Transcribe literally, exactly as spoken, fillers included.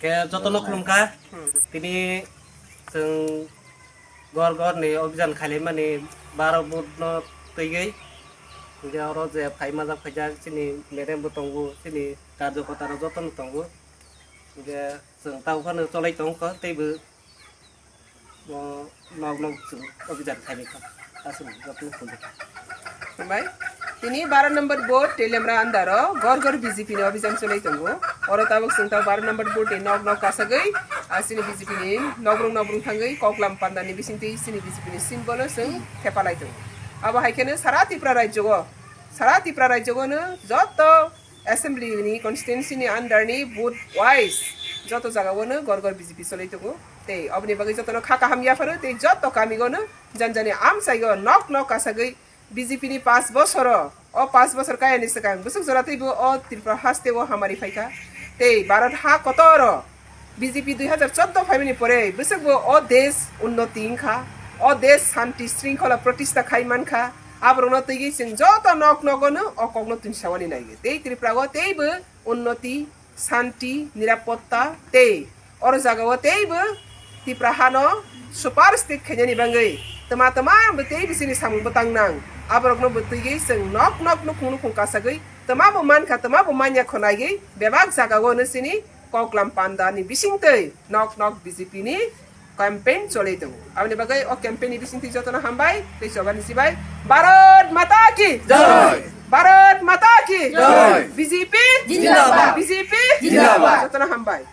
Khe jotono khulumkha. Hmm. Tini chwng gor gor ni obhijan khailaimani baro booth no twigwi. Hingkhe oro je phai majak phaijak chini madam bo tongo, chini karjokota rok jotono tongo. Hingkhe chwng tamo phano cholai tongkha teibo. O nok nok chwng obhijan khaini kha. Aswk joto khuldi. Hambai. Tini baro number booth Telemra andaro gor gor B J P ni obhijan cholai tongo. Oro tabuk chwng ta baro number booth ni nok nok kasagwi, ah, chini B J P ni nokrung nokrung thangwi koklam panda ni bisingtwi chini B J P ni symbol o chwng thepalai tongo. Abo hai kheno sara Tripura rajyo o, sara Tripura rajyo o no joto Assembly ni constituency ni under ni booth wise joto jaga o no gor gor B J P cholai tongo. Tei oboni bagwi joto no kha kaham yapharo tei joto kami o no jani jani amchai o nok nok kasagwi B J P ni paanch bosor o, o paanch bosor kaya ni swkang bwswk jora teibo o Tripura haste o hamari phaikha. Tei Bharat ha kotor o B J P dui hazar chordo phaimani pore bwswkbo o desh unnoti wngkha, o desh shanti shringkhola pratistha khai mankha, aborokno twiwi chwng joto nok nogo no o kokno twinsawani naiwi. Tei Tripura o teibo unnoti, shanti, nirapotta tei oro jagao teibo Tripura hano super state khainani bagwi twma twma bo tei bisini samung bwtang nang. Aborokno bo twiwi chwng nok nok nukhung nukhung kasagwi twma bo mankha, twma bo manya khonaiwi bebak jagao no chini koklam panda ni bisingtwi nok nok B J P ni campaign cholai tongo. Aboni bagwi o campaign ni bisingtwi jotono hambai tei chobani sibai Bharat Mata ki Jai! Bharat Mata ki Jai! B J P Jindabad! B J P Jindabad! Jotono hambai.